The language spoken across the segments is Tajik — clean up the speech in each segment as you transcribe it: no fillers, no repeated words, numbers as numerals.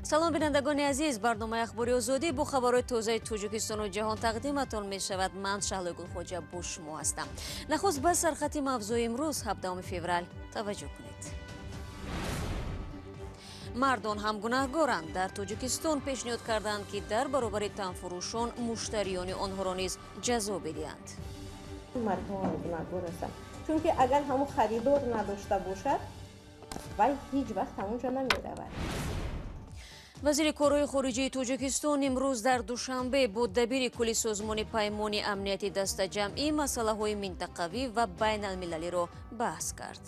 Салом, бинандагони азиз. Барномаи Ахбори Озодӣ бо хабарҳои тозаи Тоҷикистону ҷаҳон тақдиматон мешавад. Ман Шаҳлои Гулхоҷа бо шумо ҳастам. Нахуст ба сархати мавзӯи имрӯз, 17 феврал, таваҷҷӯҳ кунед. Мардон ҳам гунаҳгоранд. Дар Тоҷикистон пешниҳод карданд, ки дар баробари танфурӯшон муштариёни онҳоро низ ҷазо бидиҳанд. Мардон ҳам гунаҳгор ҳастанд, чунки агар ҳамун харидор надошта бошад, вай ҳеҷ вақт ҳамунҷо намеравад. Вазири корҳои хориҷии Тоҷикистон имрӯз дар Душанбе бо дабири кулли Созмони Паймони Амнияти Дастаҷамъӣ масъалаҳои минтақавӣ ва байналмилалиро баҳс кард.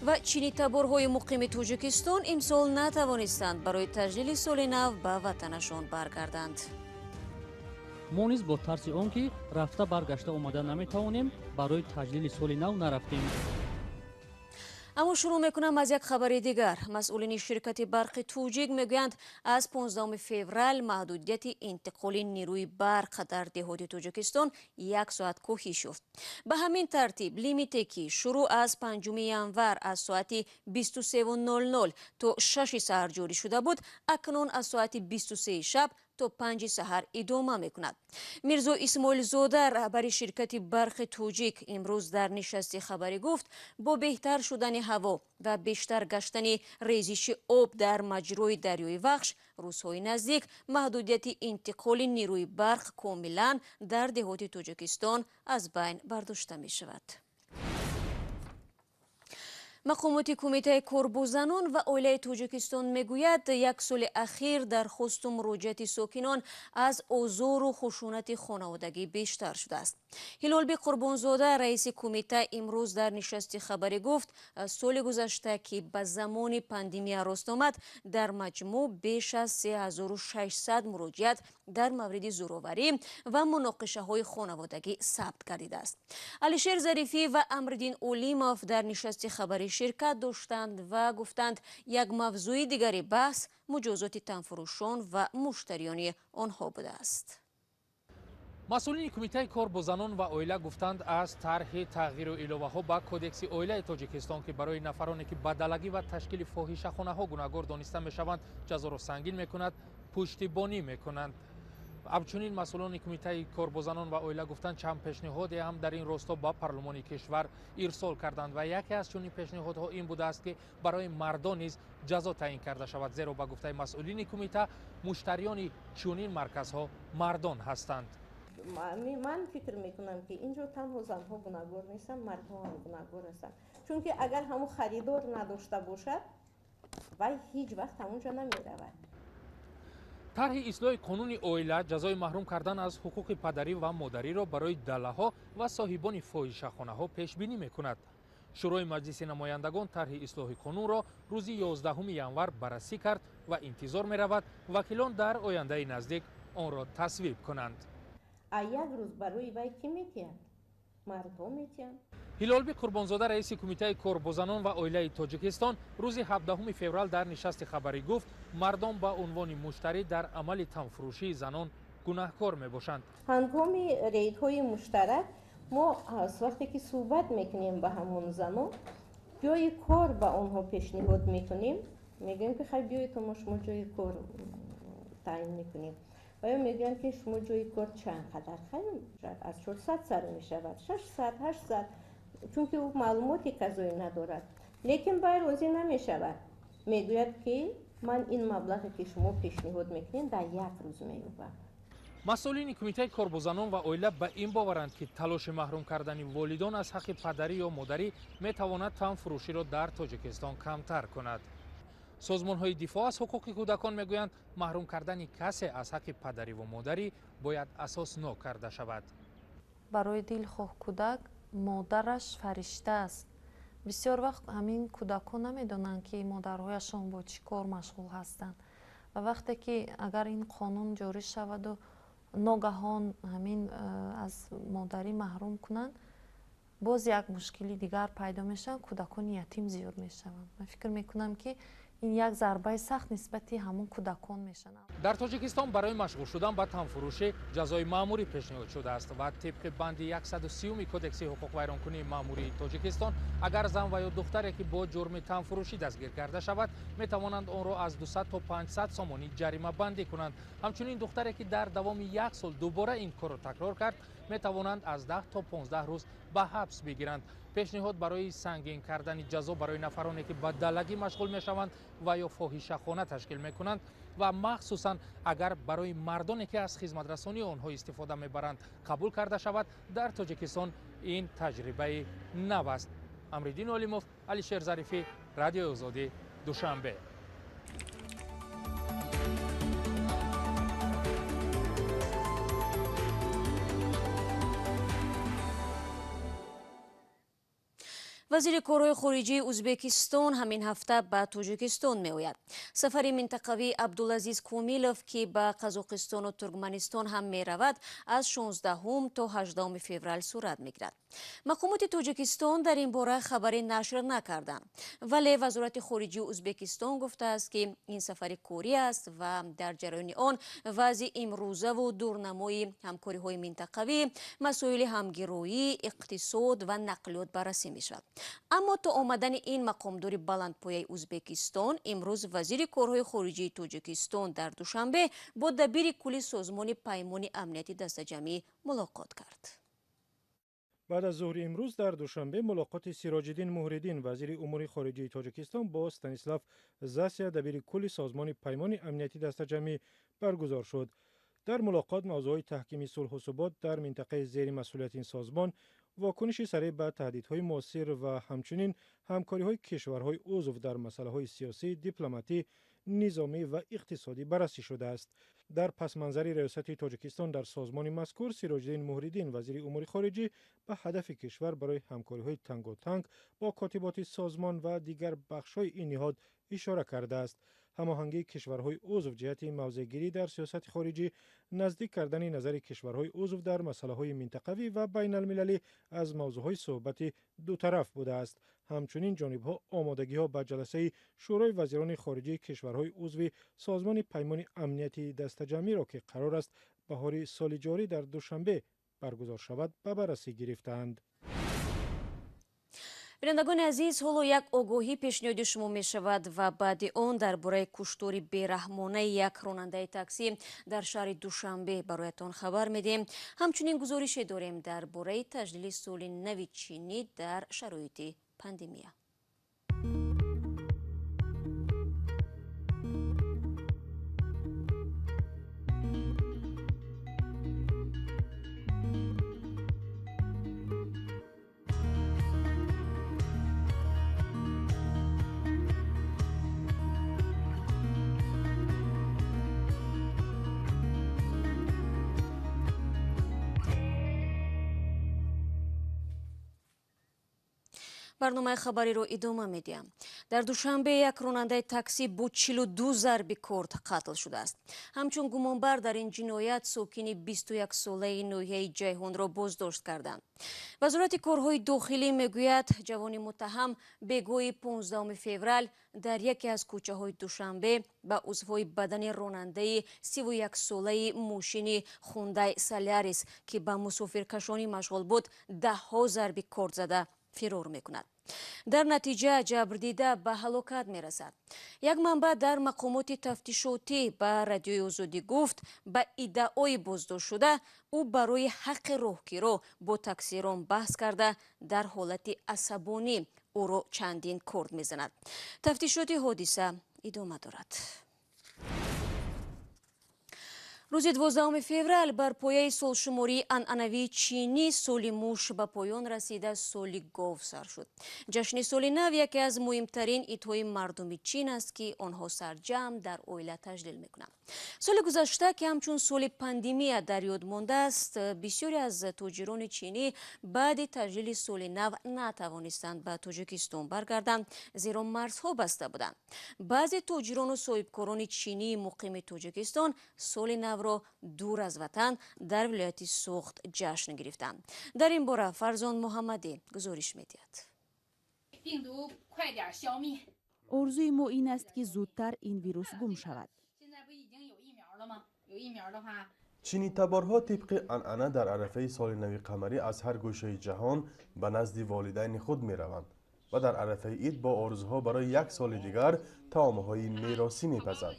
Ва чинитаборҳои муқими Тоҷикистон имсол натавонистанд барои таҷлили соли нав ба ватанашон баргарданд. Мо низ бо тарси он ки рафта баргашта омада наметавонем, барои таҷлили соли нав нарафтем. Аммо шурӯъ мекунам аз як хабари дигар. Масъулини ширкати Барқи Тоҷик мегӯянд, аз 15 феврал маҳдудияти интиқоли нерӯи барқ дар деҳоти Тоҷикистон як соат коҳиш ёфт. Ба ҳамин тартиб, лимите, ки шурӯъ аз 5 январ аз соати 23:00 то 6 саҳар ҷорӣ шуда буд, акнун аз соати 23 шаб то 5 саҳар идома мекунад. Мирзо Исмоилзода, раҳбари ширкати Барқи Тоҷик, имрӯз дар нишасти хабарӣ гуфт, бо беҳтар шудани ҳаво ва бештар гаштани резиши об дар маҷрои дарёи Вахш, рӯзҳои наздик маҳдудияти интиқоли нерӯи барқ комилан дар деҳоти Тоҷикистон аз байн бардошта мешавад. Мақомоти Кумитаи кор бо занон ва оилаи Тоҷикистон мегӯяд, як соли ахир дархосту муроҷиати сокинон аз озору хушунати хонаводагӣ бештар шудааст. Ҳилолбӣ Қурбонзода, раиси кумита, имрӯз дар нишасти хабарӣ гуфт, соли гузашта, ки ба замони пандемия рост омад, дар маҷмӯъ беш аз 3600 муроҷиат дар мавриди зӯроварӣ ва муноқишаҳои хонаводагӣ сабт гардидааст. Алишер Зарифӣ ва Амриддин Олимов дар нишасти хабарӣ ширкат доштанд ва гуфтанд, як мавзӯи дигари баҳс муҷозоти танфурӯшон ва муштариёни онҳо будааст. Масъулини Кумитаи кор бо занон ва оила гуфтанд, аз тарҳи тағйиру иловаҳо ба Кодекси оилаи Тоҷикистон, ки барои нафароне, ки ба далагӣ ва ташкили фоҳишахонаҳо гунаҳгор дониста мешаванд, ҷазоро сангин мекунад, пуштибонӣ мекунанд. Ҳамчунин масъулони Кумитаи кор бо занон ва оила гуфтанд, чанд пешниҳоде ҳам дар ин росто ба парлумони кишвар ирсол карданд ва яке аз чунин пешниҳодҳо ин будааст, ки барои мардон низ ҷазо таъин карда шавад, зеро ба гуфтаи масъулини кумита, муштариёни чунин марказҳо мардон ҳастанд. Ман фикр мекунам, ки инҷо танҳо занҳо гунаҳгор нестанд, мардҳо ҳам гунаҳгор ҳастанд, чунки агар ҳамун харидор надошта бошад, вай ҳеҷ вақт ҳамунҷо намеравад. Тарҳи ислоҳи қонуни оила ҷазои маҳрум кардан аз ҳуқуқи падарӣ ва модариро барои далаҳо ва соҳибони фоҳишахонаҳо пешбинӣ мекунад. Шӯрои Маҷлиси Намояндагон тарҳи ислоҳи қонунро рӯзи 11 январ баррасӣ кард ва интизор меравад, вакилон дар ояндаи наздик онро тасвиб кунанд. А як рӯз барои вай кӣ метиҳад? Мардҳо метиҳанд. Ҳилолбӣ Қурбонзода, раиси Кумитаи кор бо занон ва оилаи Тоҷикистон, рӯзи 17 феврал дар нишасти хабарӣ гуфт, мардон ба унвони муштарӣ дар амали танфурӯшии занон гунаҳкор мебошанд. Ҳангоми рейдҳои муштарак мо аз вақте ки суҳбат мекунем ба ҳамон занон, ҷои кор ба онҳо пешниҳод мекунем, мегӯем, ки хай, биёед, мо шумо ҷои кор таъин мекунем. Ва ё мегӯянд, ки шумо ҷои кор чанд қадар? Хай, аз 400 сар мешавад, 600, 800, чунки ӯ маълумоти казоӣ надорад. Лекин вай розӣ намешавад, мегӯяд, ки ман ин маблағе, ки шумо пешниҳод мекунед, дар як рӯз меёбам. Масъулини Кумитаи кор бо занон ва оила ба ин боваранд, ки талоши маҳрум кардани волидон аз ҳаққи падарӣ ё модарӣ метавонад танфурӯширо дар Тоҷикистон камтар кунад. Созмонҳои дифоъ аз ҳуқуқи кӯдакон мегӯянд, маҳрум кардани касе аз ҳаққи падариву модарӣ бояд асоснок карда шавад. Барои дилхоҳ кӯдак модараш фаришта аст. Бисёр вақт ҳамин кӯдакҳо намедонанд, ки модарҳояшон бо чӣ кор машғул ҳастанд, ва вақте ки агар ин қонун ҷорӣ шаваду ногаҳон ҳамин аз модарӣ маҳрум кунанд, боз як мушкили дигар пайдо мешаванд, кӯдакони ятим зиёд мешаванд. Ман фикр мекунам, ки Ин як зарбаи сахт нисбати ҳамон кӯдакон мешавад. Дар Тоҷикистон барои машғул шудан ба танфурӯшӣ ҷазои маъмурӣ пешниҳод шудааст ва тибқи банди 130 кодекси ҳуқуқвайронкунии маъмурии Тоҷикистон агар зан ва ё духтаре ки бо ҷурми танфурӯшӣ дастгир карда шавад, метавонанд онро аз 200 то 500 сомонӣ ҷаримабандӣ кунанд. Ҳамчунин духтаре ки дар давоми як сол дубора ин корро такрор кард, метавонанд аз 10 то 15 рӯз ба ҳабс бигиранд. Пешниҳод барои сангин кардани ҷазо барои нафароне ки ба далагӣ машғул мешаванд ва ё фоҳишахона ташкил мекунанд ва махсусан агар барои мардоне ки аз хизматрасонии онҳо истифода мебаранд қабул карда шавад, дар Тоҷикистон ин таҷрибаи нав аст. Амриддин Олимов, Алишер Зарифӣ, Радиои Озодӣ, Душанбе. Вазири корҳои хориҷии Ӯзбекистон ҳамин ҳафта ба Тоҷикистон меояд. Сафари минтақавии Абдулазиз Комилов, ки ба Қазоқистону Туркманистон ҳам меравад, аз 16 то 18 феврал сурат мегирад. Мақомоти Тоҷикистон дар ин бора хабаре нашр накарданд. Вале Вазорати хориҷии Ӯзбекистон гуфтааст, ки ин сафари корӣ аст ва дар ҷараёни он вазъи имрӯзаву дурнамои ҳамкориҳои минтақавӣ, масоили ҳамгироӣ, иқтисод ва нақлиёт баррасӣ мешавад. Аммо то омадани ин мақомдори баландпояи Ӯзбекистон, имрӯз вазири корҳои хориҷии Тоҷикистон дар Душанбе бо дабири кулли созмони Паймони амнияти дастаҷамъӣ мулоқот кард. Баъд аз зуҳри имрӯз дар Душанбе мулоқоти Сироҷиддин Муҳриддин, вазири умури хориҷии Тоҷикистон, бо Станислав Засия, дабири кулли созмони Паймони амнияти дастаҷамъӣ баргузор шуд. Дар мулоқот мавзӯъҳои таҳкими сулҳу субот дар минтақаи зери масъулияти ин созмон, вокуниши сареъ ба таҳдидҳои муосир ва ҳамчунин ҳамкориҳои кишварҳои узв дар масъалаҳои сиёсӣ, дипломатӣ, низомӣ ва иқтисодӣ баррасӣ шудааст. Дар пасманзари риёсати Тоҷикистон дар созмони мазкур, Сироҷиддин Муҳриддин, вазири умури хориҷӣ, ба ҳадафи кишвар барои ҳамкориҳои танготанг бо котиботи созмон ва дигар бахшҳои ин ниҳод ишора кардааст. Ҳамоҳангии кишварҳои узв ҷиҳати мавзеъгирӣ дар сиёсати хориҷӣ, наздик кардани назари кишварҳои узв дар масъалаҳои минтақавӣ ва байналмилалӣ аз мавзӯъҳои суҳбати дутараф будааст. Ҳамчунин ҷонибҳо омодагиҳо ба ҷаласаи Шӯрои вазирони хориҷии кишварҳои узви созмони Паймони амнияти дастаҷамъиро, ки қарор аст баҳори соли ҷорӣ дар Душанбе баргузор шавад, ба баррасӣ гирифтаанд. Бинандагони азиз, ҳоло як огоҳӣ пешниҳоди шумо мешавад ва баъди он дар бораи куштори бераҳмонаи як ронандаи таксӣ дар шаҳри Душанбе бароятон хабар медиҳем. Ҳамчунин гузорише дорем дар бораи таҷлили соли нави чинӣ дар шароити пандемия. Барномаи хабариро идома медиҳам. Дар Душанбе як ронандаи таксӣ бо 42 зарби корд қатл шудааст. Ҳамчун гумонбар дар ин ҷиноят сокини 21-солаи ноҳияи Ҷайҳунро боздошт карданд. Вазорати корҳои дохилӣ мегӯяд, ҷавони муттаҳам бегоҳи 15 феврал дар яке аз кӯчаҳои Душанбе ба узвҳои бадани ронандаи 31-солаи мошини Хундай Солярис, ки ба мусофиркашонӣ машғул буд, даҳҳо зарби корд зада фирор мекунад. Дар натиҷа ҷабрдида ба ҳалокат мерасад. Як манбаъ дар мақомоти тафтишотӣ ба Радиои Озодӣ гуфт, ба иддаои боздоштшуда ӯ барои ҳаққи роҳкиро бо таксирон баҳс карда, дар ҳолати асабонӣ ӯро чандин корд мезанад. Тафтишоти ҳодиса идома дорад. Рӯзи 12 феврал бар пояи солшумории анъанавии чинӣ соли муш ба поён расида, соли гов сар шуд. Ҷашни соли нав яке аз муҳимтарин идҳои мардуми Чин аст, ки онҳо сарҷамъ дар оила таҷлил мекунанд. Соли гузашта, ки ҳамчун соли пандемия дар ёд мондааст, бисёре аз тоҷирони чинӣ баъди таҷлили соли нав натавонистанд ба Тоҷикистон баргарданд, зеро марзҳо баста буданд. Баъзе тоҷирону соҳибкорони чинии муқими Тоҷикистон соли навро дур аз ватан дар вилояти Суғд ҷашн гирифтанд. Дар ин бора Фарзон Муҳаммадӣ гузориш медиҳад. Орзуи мо ин аст, ки зудтар ин вирус гум шавад. Чинитаборҳо тибқи анъана дар арафаи соли нави қамарӣ аз ҳар гӯшаи ҷаҳон ба назди волидайни худ мераванд ва дар арафаи ид бо орзуҳо барои як соли дигар таомҳои меросӣ мепазанд.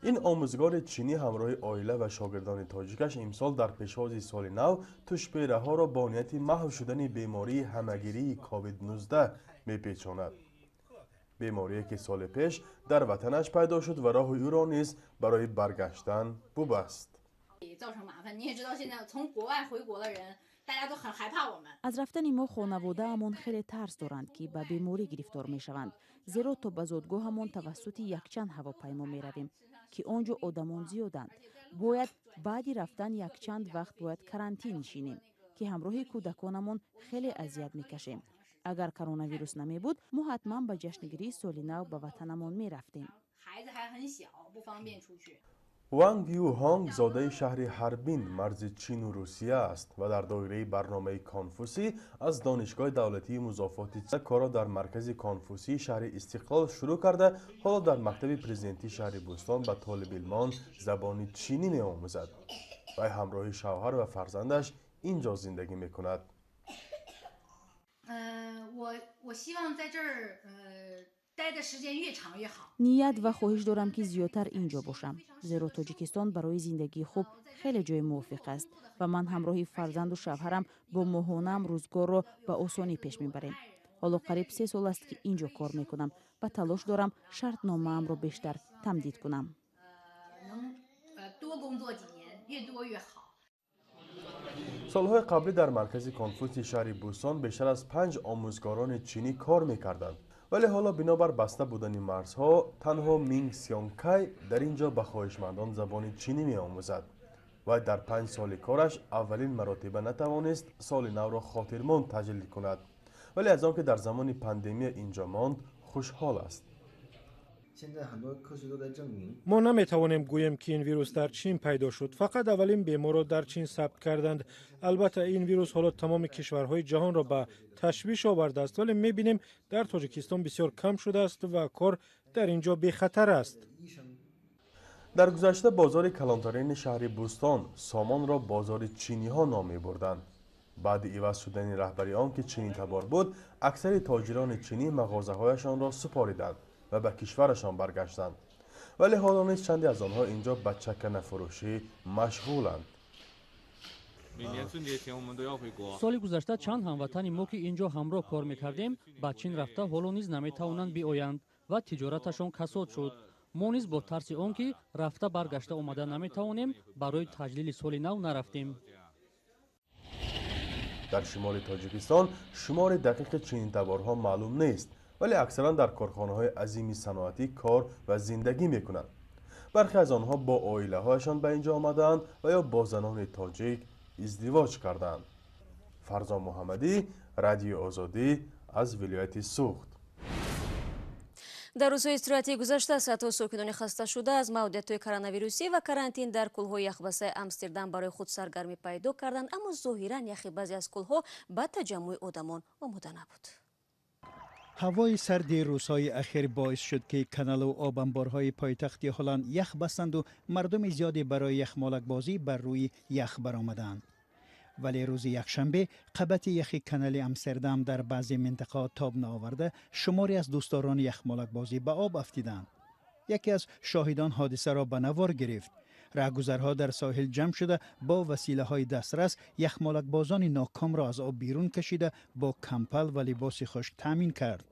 Ин омӯзгори чинӣ ҳамроҳи оила ва шогирдони тоҷикаш имсол дар пешвози соли нав тушпераҳоро бо нияти маҳв шудани бемории ҳамагирии COVID-19 мепечонад. Беморие ки соли пеш дар ватанаш пайдо шуд ва роҳи ӯро низ барои баргаштан бубаст. Аз рафтани мо хонаводаамон хеле тарс доранд, ки ба беморӣ гирифтор мешаванд, зеро то ба зодгоҳамон тавассути якчанд ҳавопаймо меравем, ки он ҷо одамон зиёданд. Бояд баъди рафтан якчанд вақт бояд карантин нишинем, ки ҳамроҳи кӯдаконамон хеле азият мекашем. Агар коронавирус намебуд, мо ҳатман ба ҷашнгирии соли нав ба ватанамон мерафтем. Ванг Ю Ҳонг зодаи шаҳри Ҳарбин, марзи Чину Русия аст ва дар доираи барномаи Конфусӣ аз Донишгоҳи давлатии музофоти корро дар маркази Конфусии шаҳри Истиқлол шурӯъ карда, ҳоло дар мактаби президентии шаҳри Бӯстон ба толибилмон забони чинӣ меомӯзад. Вай ҳамроҳи шавҳар ва фарзандаш ин ҷо зиндагӣ мекунад. Ният ва хоҳиш дорам, ки зиёдтар ин ҷо бошам, зеро Тоҷикистон барои зиндагии хуб хеле ҷои мувофиқ аст ва ман ҳамроҳи фарзанду шавҳарам бо моҳонаам рӯзгорро ба осонӣ пеш мебарем. Ҳоло қариб 3 сол аст, ки ин ҷо кор мекунам ва талош дорам шартномаамро бештар тамдид кунам. Солҳои қаблӣ дар маркази Конфутсии шаҳри Бӯстон бештар аз 5 омӯзгорони чинӣ кор мекарданд, вале ҳоло бинобар баста будани марзҳо танҳо Минг Сёнкай дар ин ҷо ба хоҳишмандон забони чинӣ меомӯзад. Вай дар 5 соли кораш аввалин маротиба натавонист соли навро хотирмон таҷлил кунад, вале аз он ки дар замони пандемия ин ҷо монд, хушҳол аст. Мо наметавонем гӯем, ки ин вирус дар Чин пайдо шуд. Фақат аввалин беморро дар Чин сабт карданд. Албатта, ин вирус ҳоло тамоми кишварҳои ҷаҳонро ба ташвиш овардааст, вале мебинем, дар Тоҷикистон бисёр кам шудааст ва кор дар ин ҷо бехатар аст. Дар гузашта бозори калонтарини шаҳри Бӯстон Сомонро бозори чиниҳо ном мебурданд. Баъди иваз шудани раҳбари он, ки чинитабор буд, аксари тоҷирони чинӣ мағозаҳояшонро супориданд ва ба кишварашон баргаштанд. Вале ҳоло низ чанде аз онҳо инҷо ба чаканафурӯшӣ машғуланд. Соли гузашта чанд ҳамватани мо, ки ин ҷо ҳамроҳ кор мекардем, ба Чин рафта ҳоло низ наметавонанд биоянд ва тиҷораташон касод шуд. Мо низ бо тарси он ки рафта баргашта омада наметавонем, барои таҷлили соли нав нарафтем. Дар шимоли Тоҷикистон шумори дақиқи чинитаборҳо маълум нест, вале аксаран дар корхонаҳои азими саноатӣ кор ва зиндагӣ мекунанд. Бархе аз онҳо бо оилаҳояшон ба ин ҷо омадаанд ва ё бо занони тоҷик издивоҷ кардаанд. Фарзон Муҳаммадӣ, Радиои Озодӣ аз вилояти Суғд. Дар рӯзҳои истироҳатии гузашта садҳо сокинони хасташуда аз маҳдудиятҳои коронавирусӣ ва карантин дар кӯлҳои яхбастаи Амстердам барои худ саргармӣ пайдо карданд, аммо зоҳиран яхи баъзе аз кӯлҳо ба таҷаммуи одамон омода набуд. Ҳавои сарди рӯзҳои ахир боис шуд, ки каналу обанборҳои пойтахти Ҳолланд ях бастанду мардуми зиёде барои яхмолакбозӣ бар рӯи ях баромаданд. Вале рӯзи якшанбе қабати яхи канали Амстердам дар баъзе минтақаҳо тоб наоварда, шуморе аз дӯстдорони яхмолакбозӣ ба об афтиданд. Яке аз шоҳидон ҳодисаро ба навор гирифт. Раҳгузарҳо дар соҳил ҷамъ шуда бо василаҳои дастрас яхмолакбозони нокомро аз об берун кашида бо кампал ва либоси хушк таъмин кард.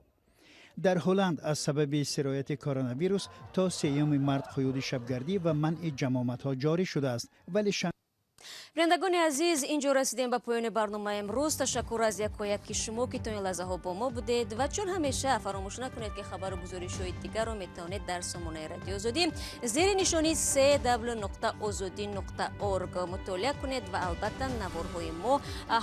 Дар Ҳолланд аз сабаби сирояти коронавирус то 3 март қуюди шабгардӣ ва манъи ҷамоматҳо ҷорӣ шудааст, вале Бинандагони азиз, инҷо расидем ба поёни барномаи имрӯз. Ташаккур аз якояки шумо, ки то ин лаҳзаҳо бо мо будед ва чун ҳамеша фаромӯш накунед, ки хабару гузоришҳои дигарро метавонед дар сомонаи Радиои Озодӣ зери нишони cw.ozodi.org мутолиа кунед ва албатта наворҳои мо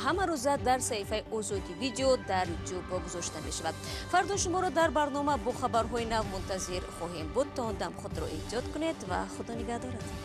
ҳама рӯза дар саҳифаи Озодӣ видео дар Ютуб гузошта мешавад. Фардо шуморо дар барнома бо хабарҳои нав мунтазир хоҳем буд. То он дам худро эҳтиёт кунед ва Худо нигаҳдоратон.